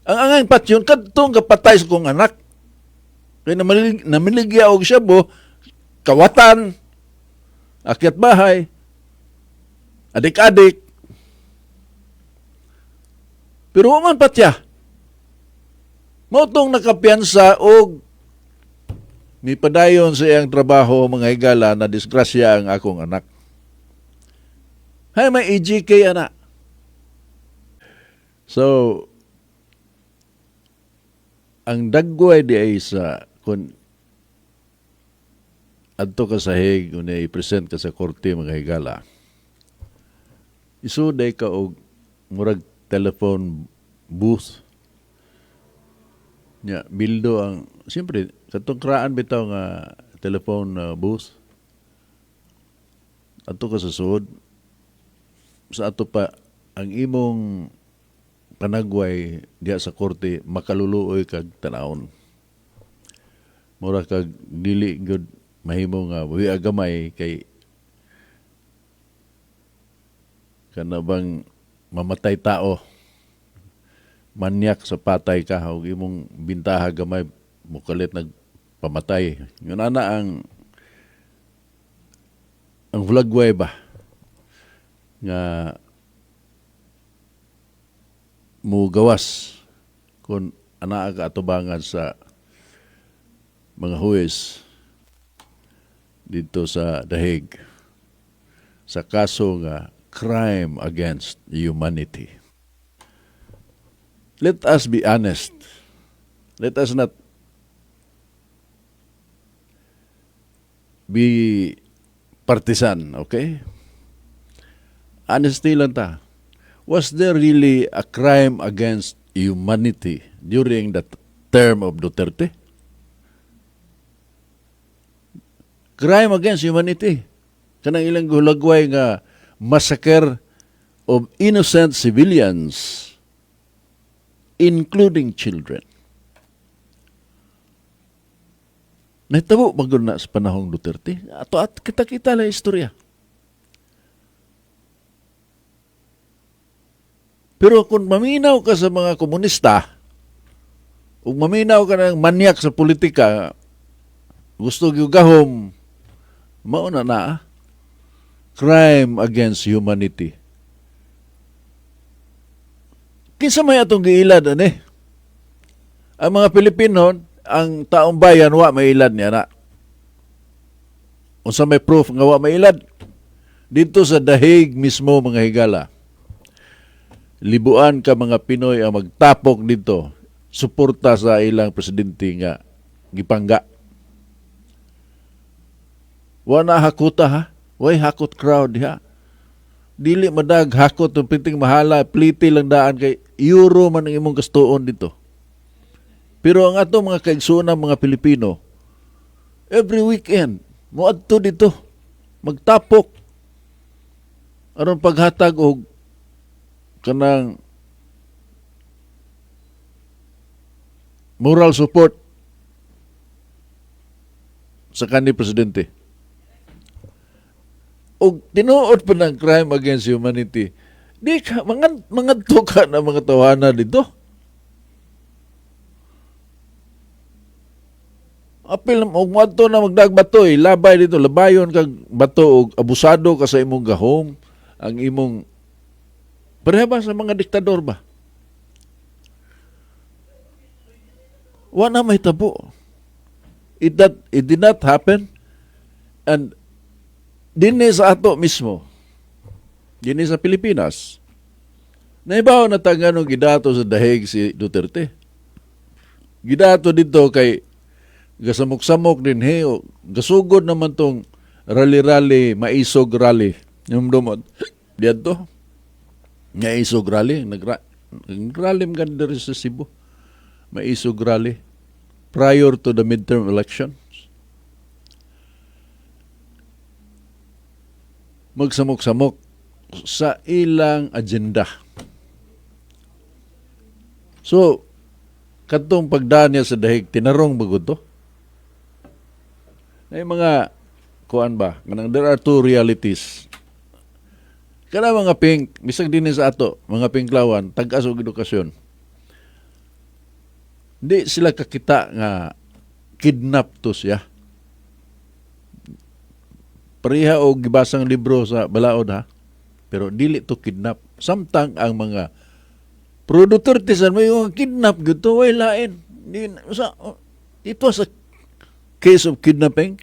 Ang angay patyon kadtong kapatay sa kong anak. Kay namiligya og shabu, kawatan, akyat bahay, adik-adik. Pero wa man patya. Mao tong nakapiyansa og mipadayon sa iyang trabaho, mga higala, na disgrasya ang akong anak. Hay may EJK ana. So, ang dagway di ay sa kung adto ka sa Hague, kung i-present ka sa korte, mga higala, isuday ka og murag telephone booth nya bildo ang siyempre katong kraan bitaw nga telephone booth. Adto ka sa sud, sa ato pa ang imong panagway diha sa korte, makaluluoy kag tanawon. Mura kag dili gyud mahimo nga buhi gamay kay kana bang mamatay tao, manyak sa patay ka og imong bintaha gamay, mukalit nagpamatay. Yun ana ang vlagway ba nga mugawas kung anaa ka atubangan sa mga huwes dito sa The Hague sa kaso nga crime against humanity. Let us be honest. Let us not be partisan, okay? Honesty lang ta. Was there really a crime against humanity during the term of Duterte? Crime against humanity. Kanang ilang gulagway nga massacre of innocent civilians, including children. Nahitabo magod na sa panahong Duterte. Ato at kita-kita lang istorya. Pero kung maminaw ka sa mga komunista, ug maminaw ka ng manyak sa politika, gusto gyud gahom, mauna na, crime against humanity. Kinsa may atong giilad ani? Ang mga Pilipino, ang taong bayan wa mailad niya na. Unsa may proof nga wa mailad? Dito sa The Hague mismo, mga higala, libuan ka mga Pinoy ang magtapok dito, suporta sa ilang presidente nga gipangga. Wa na hakuta ha? Way hakot crowd diha. Dili madag hakot ng piting mahala, pliti lang daan kay euro man ang imong gastuon dito. Pero ang ato mga kaigsuonan mga Pilipino, every weekend moadto dito, magtapok aron paghatag og kanang moral support sa kanhi presidente. Og tinuod pa ng crime against humanity, di ka, mangadto ka na mga tawana dito. Apil, og moadto na magdagbato, labay dito, labayon kag bato og abusado ka sa imong gahom, ang imong pareha ba sa mga diktador ba? Wa na may tabo. It did not happen. And dinhi sa ato mismo, dinhi sa Pilipinas, naibaw na tanganong gidato sa dahig si Duterte. Gidato dito kay gasamok-samok din he, o, gasugod naman tong rally-rally, maisog rally. Yung dumot, diadto, maisog rally, nagrally man diri sa Cebu, maisog rally, prior to the midterm elections. Magsamok-samok sa ilang agenda. So, kadtong pagdaan niya sa dahig, tinarong bagod to? Ay mga, kuan ba, kanang there are two realities. Kana mga pink, bisag din sa ato, mga pinklawan, tag-as og edukasyon. Di sila kakita nga kidnap to siya. Pareha og gibasang libro sa balaod ha. Pero dili to kidnap. Samtang ang mga pro Duterte sa may mga kidnap gyud to, way lain. Di, sa, it was a case of kidnapping.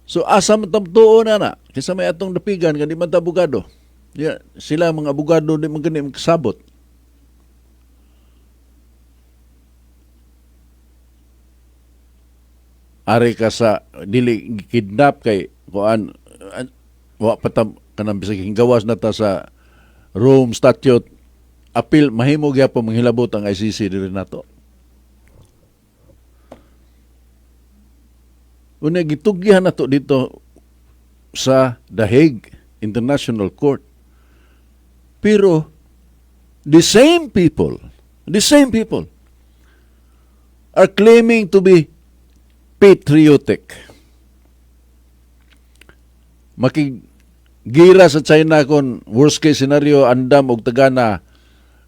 So asa man tuo na na kaysa may atong dapigan nga di man ta abogado. Ya, sila mga abogado di man gani makasabot. Ari ka sa dili kidnap kay kuan, wa pa ta kanang bisag gawas na ta sa Rome Statute, appeal mahimo gyapon manghilabot ang ICC diri nato. Unya gitugyan nato dito sa The Hague International Court. Pero the same people are claiming to be patriotic. Makigira sa China kon worst case scenario, andam og tagana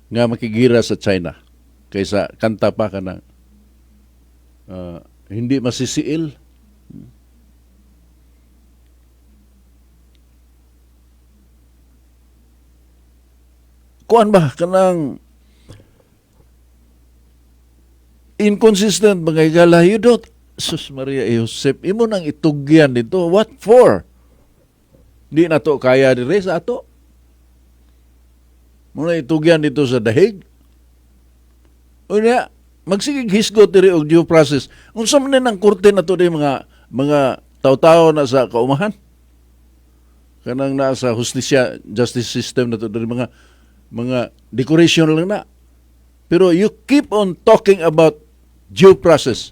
nga makigira sa China kaysa kanta pa kanang hindi masisiil. Kuan ba kanang inconsistent, mga higala? You don't, Sus Maria Joseph, imo nang itugyan dito, what for? Di na to kaya dire sa ato muna itugyan dito sa The Hague. Unya magsigig hisgot diri og due process. Unsa man ang korte na to di mga taw-tao na sa kaumahan, kanang naa sa hustisya, justice system na to diri, mga decoration lang na. Pero you keep on talking about due process.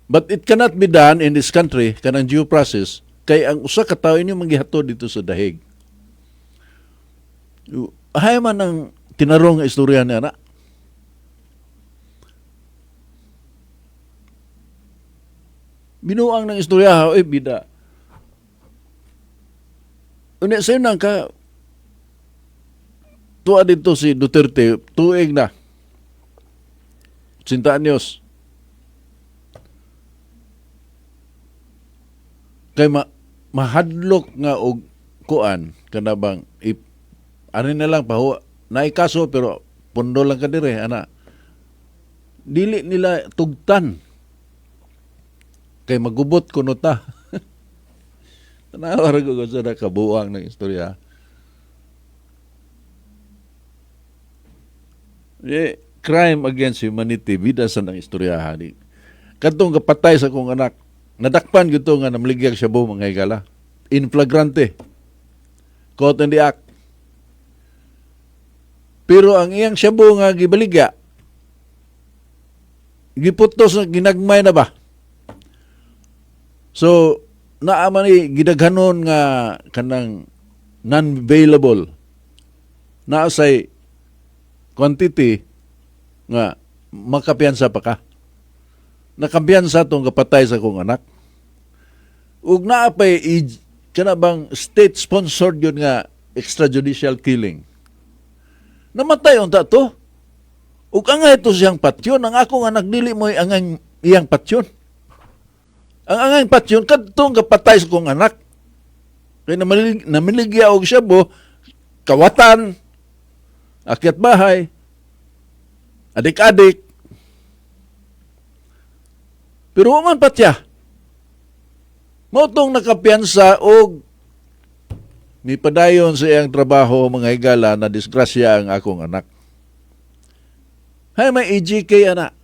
But it cannot be done in this country, kanang due process, kay ang usa ka tawo inyo manggihatod dito sa The Hague. Hay man ang tinarong nga istorya niya na. Binuang ng istorya, eh, bida. Unya sa'yo nang ka, tuwa dito si Duterte, tuig na. 80 anyos. Kay mahadlok nga og kuan kana bang ip, ano na lang pa naay kaso pero pundo lang ka dire ana, dili nila tugtan kay magubot kuno ta. Tanawa ra ko sa nakabuang ng istorya. Eh, crime against humanity, bida sa nang istoryahan. Kadtong kapatay sa akong anak, nadakpan gyud to nga namligyag shabu, mga higala. In flagrante. Caught in the act. Pero ang iyang shabu nga gibaligya, giputos na ginagmay na ba? So, naa man ni gidaghanon nga kanang non-available. Naa say quantity nga makapiyansa pa ka. Nakapiyansa tong kapatay sa akong anak. Ug naa pay kana bang state sponsored yun nga extrajudicial killing. Namatay unta to. Ug angay to siyang patyon, ang akong anak dili mo'y angay iyang patyon. Ang angay patyon kadtong kapatay sa akong anak. Kay namiligya og shabu, kawatan, akyat bahay, adik-adik. Pero wa man patya. Mao tong nakapiyansa og mipadayon sa iyang trabaho, mga higala, na disgrasya ang akong anak. Hay may EJK ana.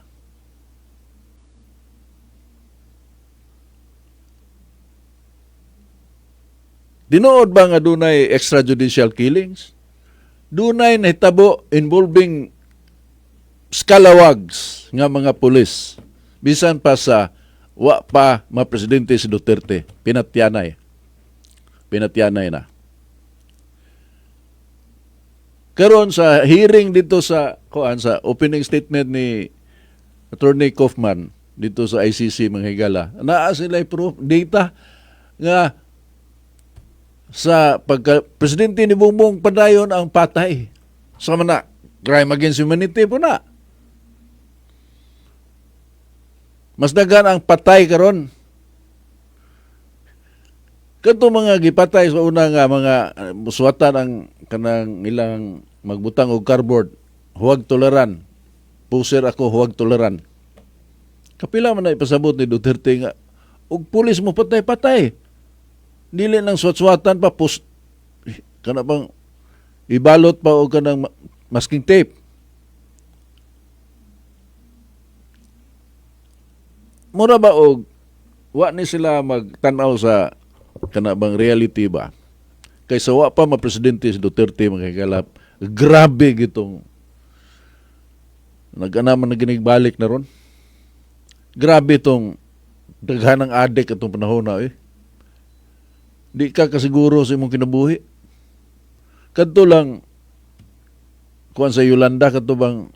Tinuod ba nga dunay extrajudicial killings? Dunay nahitabo involving scalawags nga mga pulis. Bisan pa sa wa pa ma-presidente si Duterte, pinatyanay. Pinatyanay na. Karon sa hearing dito sa kuan, sa opening statement ni Attorney Kaufman dito sa ICC, mga higala, naa sila proof data nga sa pagka presidente ni Bongbong padayon ang patay. Sa mana Crime against humanity po na. Mas daghan ang patay karon. Kadto mga gipatay sa una nga mga suwatan ang kanang ilang magbutang og cardboard, "Huwag toleran. Puser ako, huwag toleran." Kapila man na ipasabot ni Duterte nga og pulis mo patay, patay. Dili nang suwat-suwatan pa post kana bang ibalot pa og kanang masking tape. Mura ba og wa ni sila magtan-aw sa kana bang reality ba? Kaysa wa pa ma-presidente si Duterte, mga higala, grabe gitong nag-ana man na ginigbalik na ron. Grabe itong daghan ng adik atong panahon na eh. Di ka kasiguro sa imong kinabuhi. Kadto lang kuan sa Yolanda, kadto bang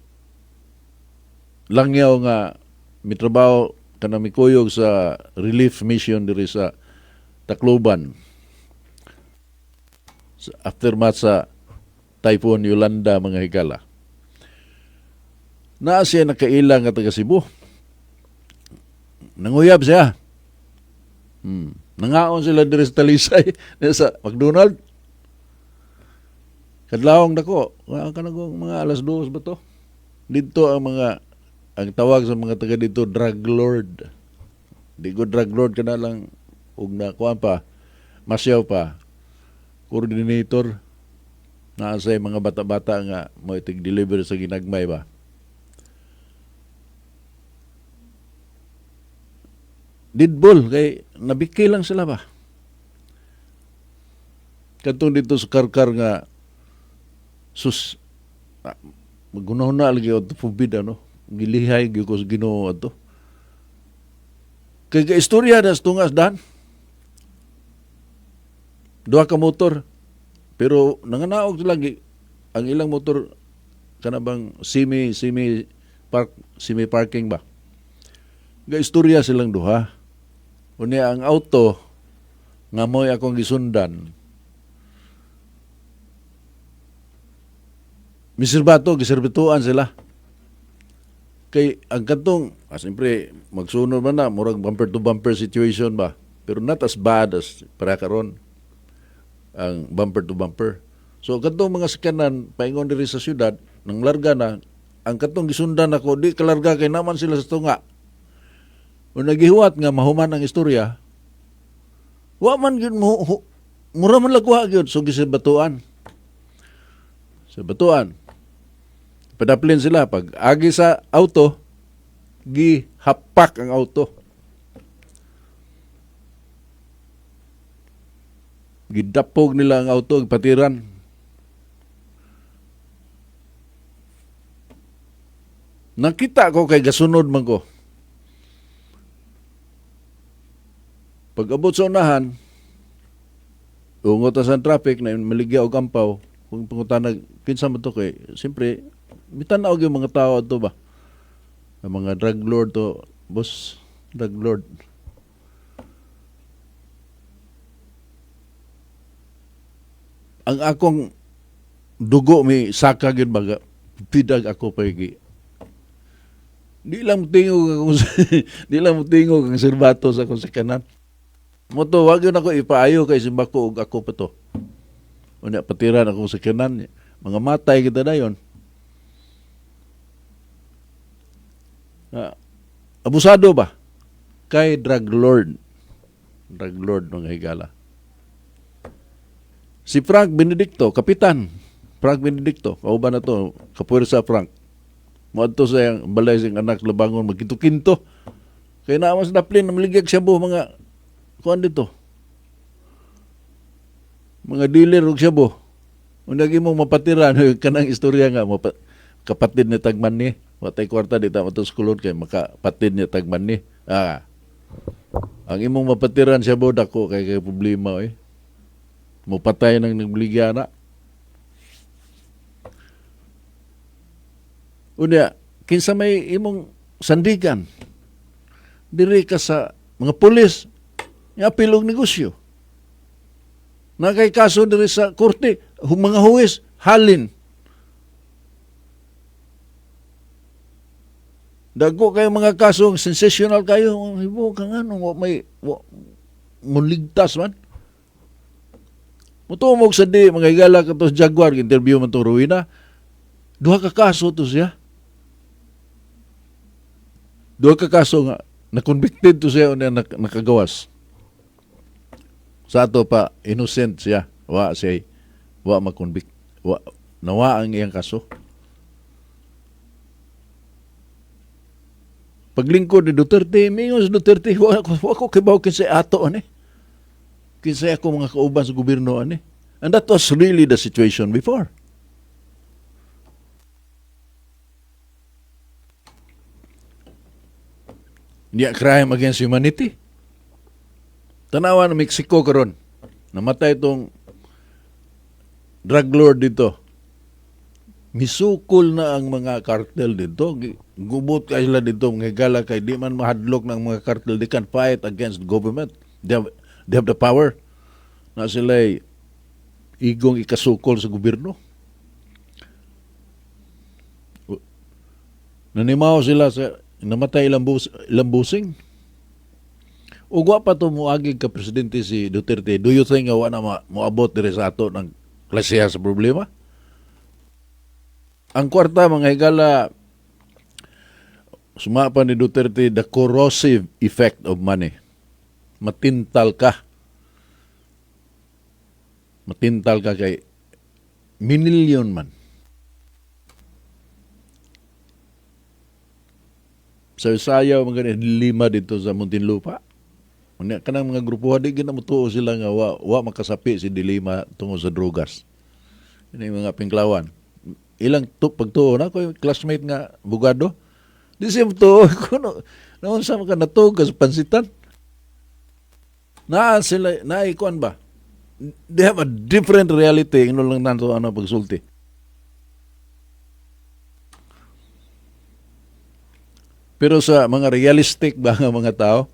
langyaw nga mitrabaho kana mikuyog sa relief mission diri sa Tacloban sa aftermath sa Typhoon Yolanda, mga higala. Naa siya nakaila nga taga Cebu. Nanguyab siya. Nangaon sila diri sa Talisay, sa McDonald. Kadlawong dako, kanang mga alas 2 ba to? Dito ang mga ang tawag sa mga taga dito, drug lord. Di ko drug lord kana lang ug na kuan pa, masyaw pa, coordinator naa sa mga bata-bata nga mo itig deliver sa ginagmay ba. Didbol kay nabiki lang sila ba. Kadtong dito sa Karkar nga sus magunahuna lagi ato forbid ano gilihay gyud ko sa Ginoo ato. Kay ga istorya das tungas dan. Duha ka motor pero nanganaog sila ang ilang motor kana bang semi semi park semi parking ba. Ga istorya silang duha. Unya ang auto nga mo'y akong gisundan. Miserbato, giserbituan sila. Kay ang katong, siyempre, magsunod man na, murag bumper to bumper situation ba? Pero not as bad as para karon ang bumper to bumper. So katong mga sakyanan paingon diri sa syudad, nang larga na, ang katong gisundan ako, di kalarga kay naman sila sa tunga. O nagihuwat nga mahuman ang istorya, wa man gyud mo, mura man lagwa gyud, so gisibatuan. Sa batuan. Padaplin sila pag agi sa auto, gihapak ang auto. Gidapog nila ang auto, gipatiran. Nakita ko kay gasunod man ko. Pag abot sa unahan, ungot sa traffic na maligya og ampaw, kung pangutana kinsa man to kay siyempre mitan-aw gyud mga tao adto ba. Ang mga drug lord to, boss, drug lord. Ang akong dugo may saka gyud baga, pidag ako pagi. Di lang tingog akong di lang tingog ang serbato sa akong sakanan. Moto wag yun ako ipaayo kay simbako og ako pa to. Unya patiran akong sakyanan, mga matay kita dayon. Abusado ba? Kay drug lord. Drug lord mga higala. Si Frank Benedicto, kapitan. Frank Benedicto, kauban na to, kapuwersa Frank. Moadto sa iyang balay sa iyang anak Labangon, magkinto-kinto. Kaya na mas daplin, namaligag siya buo mga kuan dito. Mga dealer og shabu. Unag imong mapatira kanang istorya nga kapatid ni tagman ni, watay kwarta di ta matuskulon kay makapatid ni tagman ni. Ang imong mapatiran shabu dako kay kay problema oy. Mopatay nang nagbaligya na. Unya, kinsa may imong sandigan? Diri ka sa mga pulis, nga apil og negosyo. Nakay kaso diri sa korte, mga huwes, halin. Dagko kayo mga kaso, sensational kayo. Hibo ka nga, nung wa may, wa, muligtas man. Mutumog sa di, mga higala ka to sa Jaguar, interview man itong Ruina. Duha ka kaso to siya. Duha ka kaso nga, na-convicted to siya o nakagawas. Sa ato pa, innocent siya. Wa siya, wa ma-convict. Wa, nawa ang iyang kaso. Paglingkod ni Duterte, mingon si Duterte, wa ko kibaw kinsay ato ani. Kinsay ako mga kauban sa gobyerno ani. And that was really the situation before. Niya crime against humanity. Tanawa ng Mexico karon. Namatay itong drug lord dito. Misukol na ang mga cartel dito. Gubot kay sila dito. Mga higala kay di man mahadlok ng mga cartel. They can fight against the government. They have the power. Na sila'y igong ikasukol sa gobyerno. Nanimaw sila sa namatay ilang busing. Ug wa pa to moagi ka presidente si Duterte. Do you think nga wa na moabot diri sa ato ng klasiha sa problema? Ang kwarta, mga higala, suma pa ni Duterte, the corrosive effect of money. Matintal ka. Matintal ka kay minilyon man. Sa Isaya, mga lima dito sa Muntinlupa. Unya kanang mga grupo di gina motuo sila nga wa makasapi si Dilima tungod sa drogas. Ini mga pinklawan. Ilang pagtuo na ko classmate nga bugado. Di siya motuo kuno naunsa man ka natuog sa pansitan. Naa sila naay kuan ba? They have a different reality ingnon lang nato ano pagsulti. Pero sa mga realistic ba nga mga tao,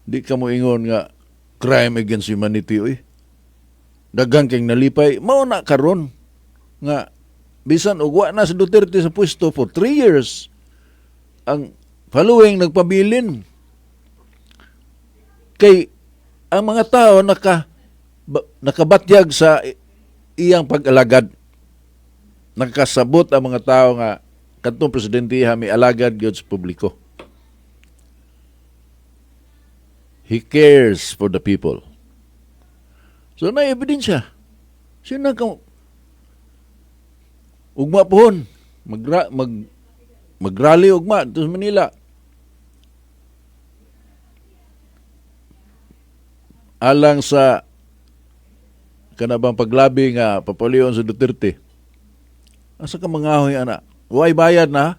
di ka mo ingon nga crime against humanity oy. Daghang kay nalipay, mao na karon nga bisan og wa na si Duterte sa pwesto for 3 years, ang following nagpabilin. Kay ang mga tao nakabatyag sa iyang pag-alagad. Nakasabot ang mga tao nga kadtong presidente may alagad gyud sa publiko. He cares for the people. So na ebidensya. Sino ka ugma pohon magrally ugma dito sa Manila. Alang sa kanabang paglabi nga papulion sa Duterte. Asa ka mangahoy ana? Way bayad na.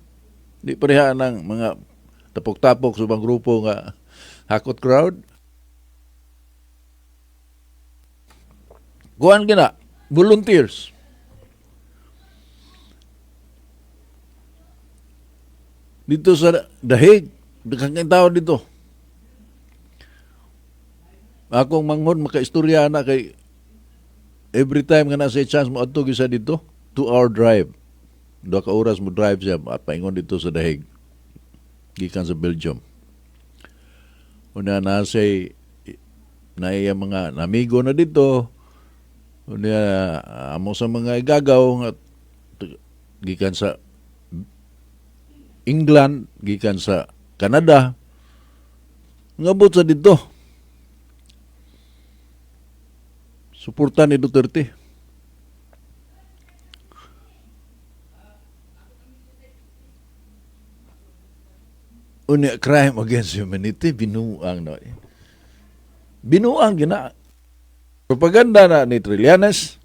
Di pareha ng mga tapok-tapok sa ubang grupo nga hakot crowd. Kuan gina, volunteers. Dito sa Dahig, daghang tao dito. Akong manghod makaistorya na kay every time nga nasa chance mo adto gyud sa dito, 2-hour drive. 2 ka oras mo drive siya at paingon dito sa Dahig. Gikan sa Belgium. Una na say na iya mga namigo na dito. Una amo sa mga igagaw nga gikan sa England, gikan sa Canada, ngabot sa dito. Suporta ni Duterte. Unya, crime against humanity, binuang na. Binuang gina. Propaganda na ni Trillanes,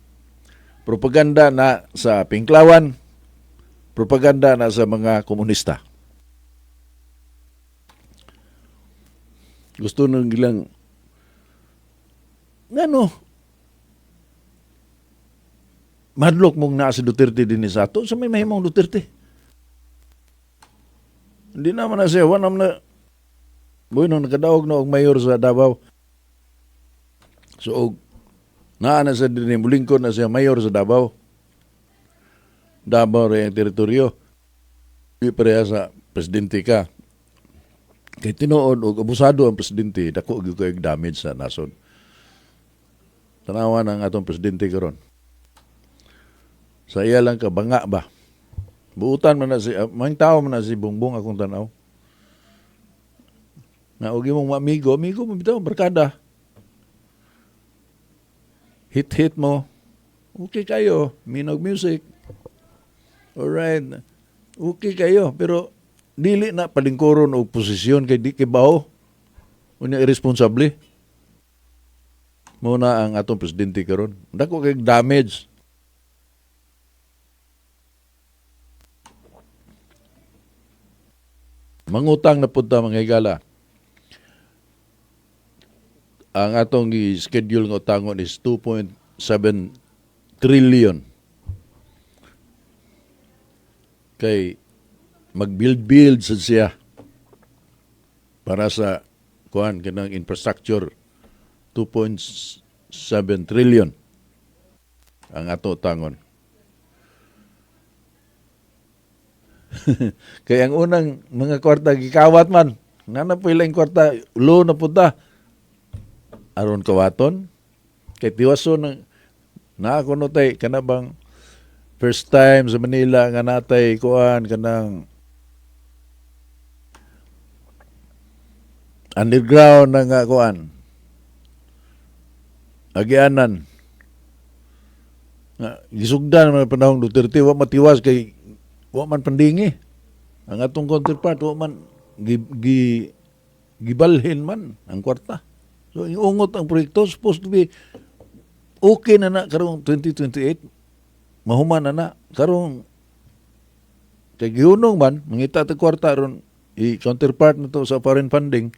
propaganda na sa Pinklawan, propaganda na sa mga komunista. Gusto nang gilang, ngano, madlok mong naa si Duterte din sa ato, sa may mahimong Duterte. Hindi naman na siya, wala naman na, bueno, nakadaog na og mayor sa Davao. So, og, naa na sa din, mulingkod na siya mayor sa Davao. Davao rin ang teritoryo. Di pareha sa presidente ka. Kay tinuod og abusado ang presidente, dako gyud kay damage sa nasod. Tanawa ang atong presidente karon. Sa iya lang ka banga ba. Buutan man na si mang tao man na si Bongbong akong tanaw. Nga og imong amigo, amigo mo bitaw, barkada. Hit-hit mo. Okay kayo, minog music. Alright. Okay kayo, pero dili na palingkuron og posisyon kay di kay baho. Unya irresponsable. Mao na ang atong presidente karon. Dako kay damage. Mangutang na pud ta, mga higala. Ang atong i-schedule nga utangon is 2.7 trillion. Kay mag-build-build sad siya para sa kuan kanang infrastructure, 2.7 trillion ang ato utangon. Kay ang unang mga kwarta gikawat man. Nga na po ilang kwarta, low na po ta. Aron kawaton. Kay tiwaso ng na ako no tay kana bang first time sa Manila nga natay kuan kanang underground na nga kuan agianan nga gisugdan man panahong Duterte, wa matiwas kay wa man pandingi ang atong counterpart, wa man gi gibalhin man ang kwarta. So iungot ang proyekto, supposed to be okay na na karong 2028, mahuman na na karong kay gihunong man mangita ta kwarta ron i counterpart na to sa foreign funding,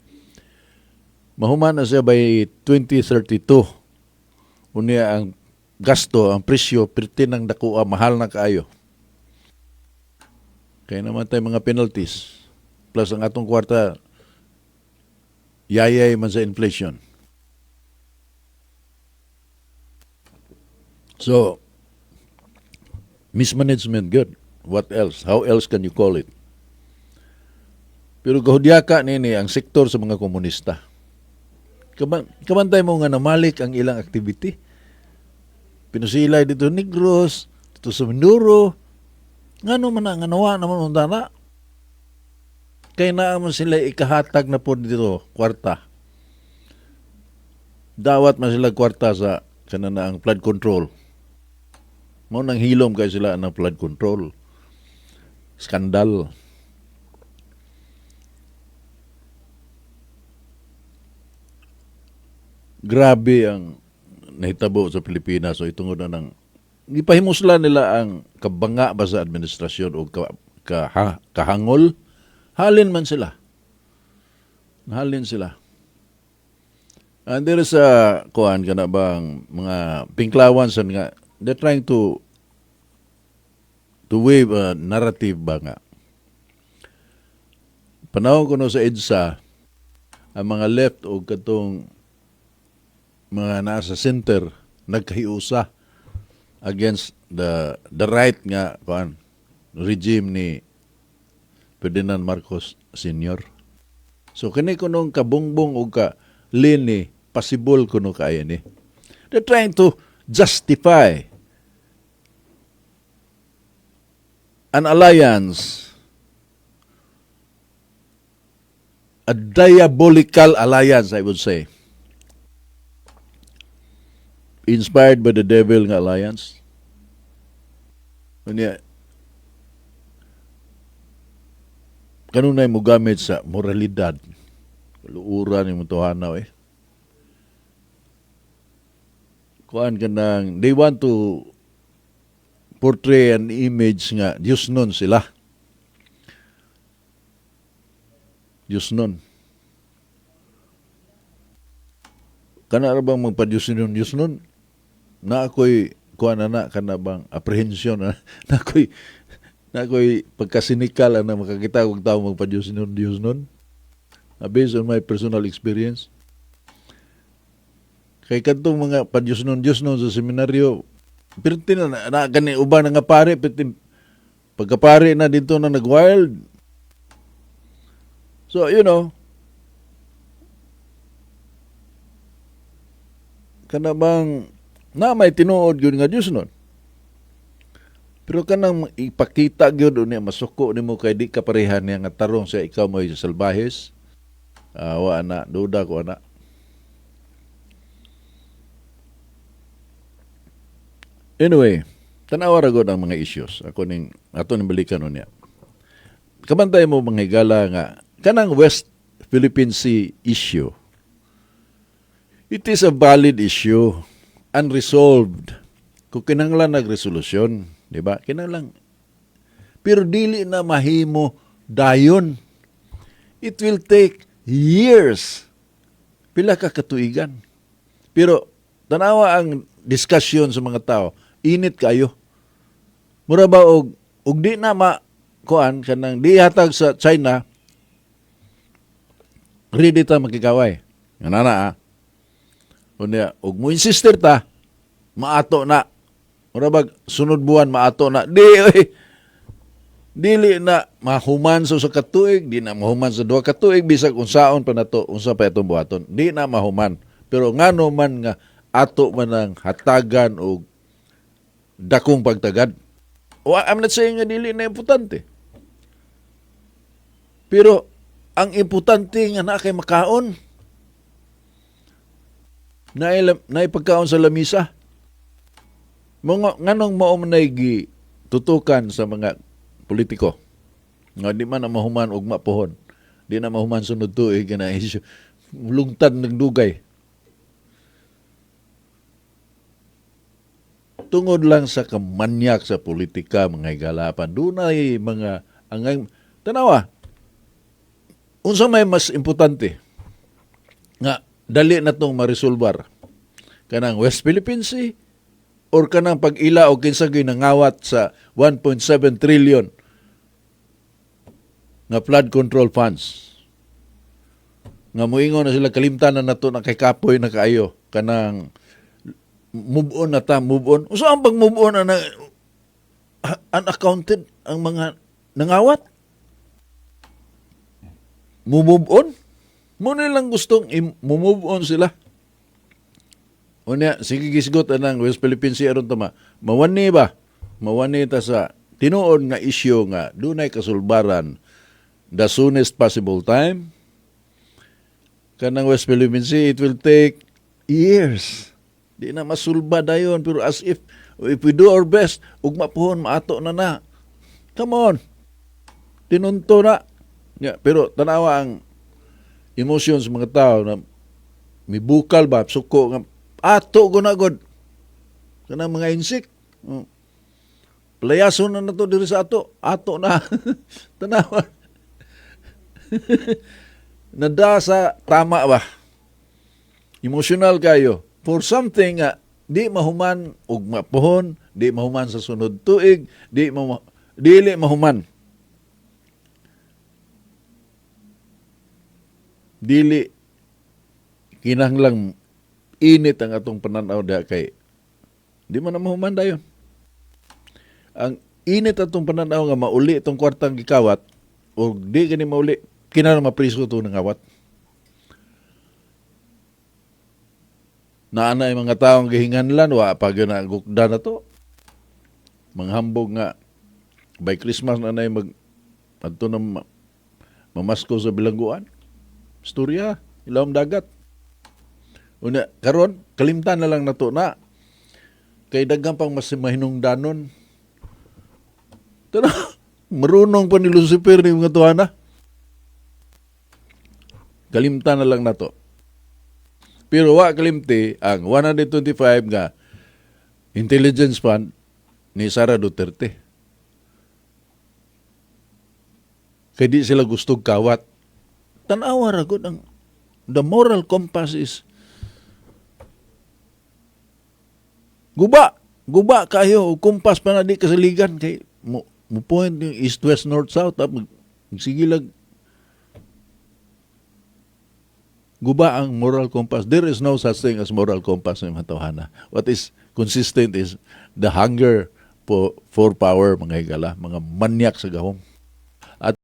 mahuman na siya by 2032. Unya ang gasto, ang presyo perti ng dakoa, mahal na kaayo. Kaya naman tayo mga penalties plus ang atong kwarta yayay man sa inflation. So mismanagement, good. What else? How else can you call it? Pero kahudyaka nini ang sektor sa mga komunista. Kabantay mo nga namalik ang ilang activity. Pinusilay dito Negros, dito sa Mindoro. Ngano man na, nga nawa naman unta na. Kay naa man sila ikahatag na po dito, kwarta. Dawat man sila kwarta sa kanana ang flood control. Mao nang hilom kay sila ang flood control. Skandal. Grabe ang nahitabo sa Pilipinas. So itungod na nang gipahimuslan nila ang kabanga ba sa administrasyon o kahangol. Halin man sila. Halin sila. And there is a kuan kana bang mga pinklawan sa nga they're trying to wave a narrative ba nga. Panahon kuno sa EDSA, ang mga left o katong mga nasa center nagkahiusa against the right nga kuan regime ni Ferdinand Marcos Sr. So kini kunong kabungbong og ka lini possible kuno kaya ni. They're trying to justify an alliance, a diabolical alliance, I would say. Inspired by the devil nga alliance. Unya, kanunay mo gamit sa moralidad. Luuran yung tuhanaw eh. Kuan ka nang, they want to portray an image nga Diyos nun sila. Diyos nun. Kana ra bang magpa-Diyos nun, Diyos nun? Na ako'y, kuan na na, kana bang apprehension na, na ako'y pagkasinikal na makakita kong tao magpa-Diyos nun, Diyos nun. Based on my personal experience. Kay kadtong mga pa-Diyos nun, Diyos nun sa seminaryo, pirti na, na, na gani uban na nga pare, pirti, pagkapare na dito na nag-wild. So, Kana bang na may tinuod gyud nga Dios nun. Pero kanang ipakita gyud unya masuko nimo kay di ka pareha niya nga tarong siya, ikaw mo'y salbahes. Ah, wa na, duda ko ana. Anyway, tanawa ra gud ang mga issues. Ako ning ato ning balikan unya. Kabantay mo, mga higala, nga kanang West Philippine Sea issue. It is a valid issue, unresolved. Kung kinahanglan nagresolusyon, di ba? Kinahanglan. Pero dili na mahimo dayon. It will take years. Pila ka katuigan. Pero tanawa ang discussion sa mga tao, init kayo. Mura ba og di na ma kuan kanang di hatag sa China, ready ta makigaway. Nga na ah. Unya, og mo insister ta, maato na. Mura bag sunod buwan maato na. Di oy. Dili na mahuman sa katuig, di na mahuman sa 2 ka tuig, bisag unsaon pa nato, unsa pa itong buhaton. Di na mahuman. Pero ngano man nga ato man ang hatagan og dakong pagtagad. O, I'm not saying nga dili na importante. Pero ang importante nga na kay makaon. Naay pagkaon sa lamisa. Mga nganong mao man nay tutukan sa mga politiko nga di man na mahuman ugma pohon. Di na mahuman sunod tuig na issue. Lungtad nagdugay. Tungod lang sa kamanyak sa politika, mga higalapan, dunay mga angay tanawa. Unsa may mas importante nga dali na tong maresolbar? Kanang West Philippine Sea or kanang pag-ila o kinsa gyud nangawat sa 1.7 trillion nga flood control funds? Nga moingon na sila, kalimtan na nato na kay kapoy na kaayo, kanang move on na ta, move on. Unsa ang pag move on na unaccounted ang mga nangawat? Move on? Mo nilang gustong move on sila. Unya, sige, gisgot anang West Philippine Sea aron tama. Mawani ba? Mawani ta sa tinuod nga issue nga dunay kasulbaran the soonest possible time. Kanang West Philippine Sea, it will take years. Di na masulba dayon, pero as if we do our best, ugma pohon maato na na. Come on. Tinunto na. Yeah, pero tanawa ang emotions sa mga tao na mibukal ba, suko nga ato ko na god. Kanang mga insik. Oh. Palayason na nato diri sa ato. Ato na. Tanawa. Nada sa tama ba? Emotional kayo. For something nga di mahuman ugma pohon, di mahuman sa sunod tuig, di ma dili mahuman. Dili kinahanglang init ang atong pananaw diha kay di man na mahuman dayon. Ang init atong pananaw nga mauli itong kwartang gikawat o di gani mauli, kinahanglan mapriso to nangawat. Naana yung mga taong gihinganlan, wa pa gyud na gukda na to. Manghambog nga by Christmas na nay mag adto na mamasko sa bilangguan. Istorya, ilawom dagat. Una, karon kalimtan na lang nato na. Kay daghan pang mas mahinungdanon. Tana, marunong pa ni Lucifer ni mga tuwana. Kalimtan na lang nato. Pero wa kalimti ang 125 nga intelligence fund ni Sara Duterte. Kay di sila gustog kawat. Tan-awa ra gud ang the moral compass is guba. Guba kayo. Kumpas pa na di kasaligan. Kay mo point yung east, west, north, south. Ha, magsigilag. Guba ang moral compass. There is no such thing as moral compass ng mga tawhana. What is consistent is the hunger for power, mga higala, mga manyak sa gahom.